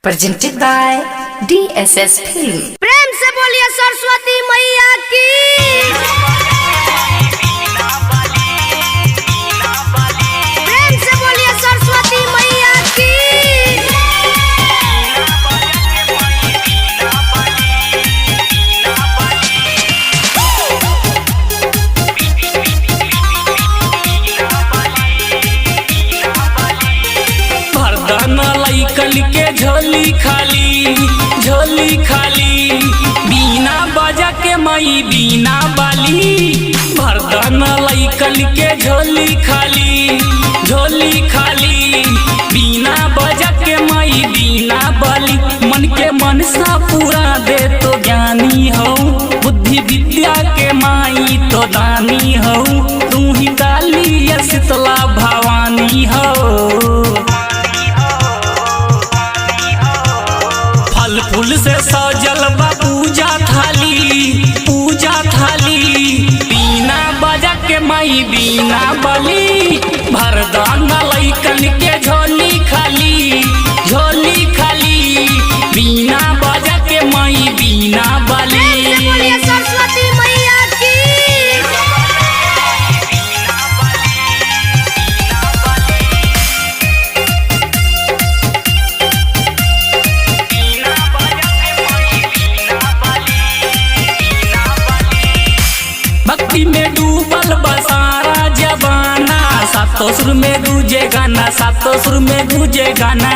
Presented by DSS Film. प्रेम से बोलिए सरस्वती मैया की। प्रेम से बोलिए सरस्वती मैया की। मर्दाना लइकन के झोली खाली, झोली खाली, बीना बजा के माई बीना बाली। मर्दाना लइकन के झोली खाली, झोली खाली, बीना बजा के माई बीना बाली। मन के मनसा पूरा दे तो ज्ञानी हो, बुद्धि विद्या के माई तो दानी हो, तू ही काली या शीतला भवानी हो। फल फूल से सजल बा पूजा थाली, पूजा थाली, बीना बजा के माई बीना बली। भरदाना लइकन के झोली खाली, झोली खाली, बीना बजा के माई बीना प्रेम से बली। बोलिए सरस्वती मैया की। भक्ति में डूबल बसारा जबाना, सातों सुर में गूंजे गाना, सातों सुर में गूंजे गाना।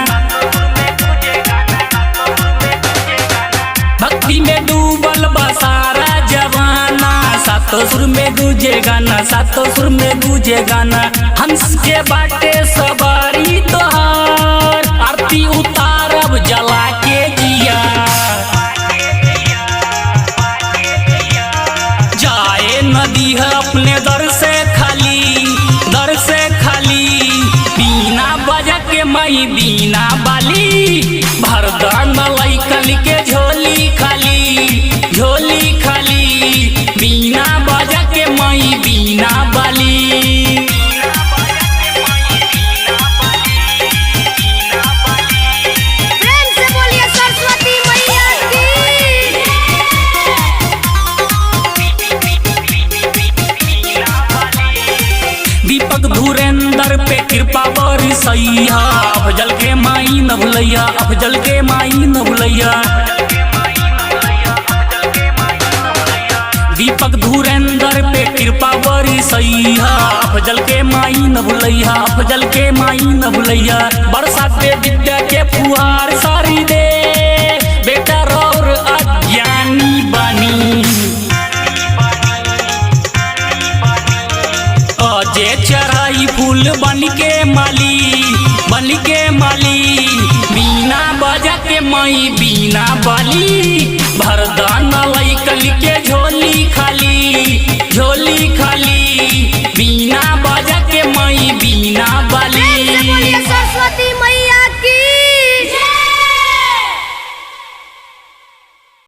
भक्ति में डूबल बसारा जवाना, सातों सुर में गूंजे गाना, सातों सुर में गूंजे गाना। हंस के बाटे सवारी तोहार, आरती उतारब जला के जिया। जाए नदी है अपने दर से खाली, दर से खाली, बीना बजा के माई बीना बाली। भरदान लइकन के झोली खाली, झोली खाली, बीना बजा के माई बीना बाली। प्रेम से बोलिए सरस्वती मैया की। दीपक धुरेंद्र पे कृपा बरसैया, अफजल के माई न भुलैया, अफजल के माई न भुलैया। दीपक धुरेंद्र पे कृपा बरसैया, अफजल के माई न भुलैया, अफजल के माई न भुलैया। बरसाते विद्या के फुहार सारी दे, बेटा रौर अज्ञानी बानी। अजे चढ़ाई फूल बन के माली, बन के माली, बीना बजा के माई बीना बाली। भरदाना लइकन के झोली खाली, झोली खाली, बीना बजा के माई बीना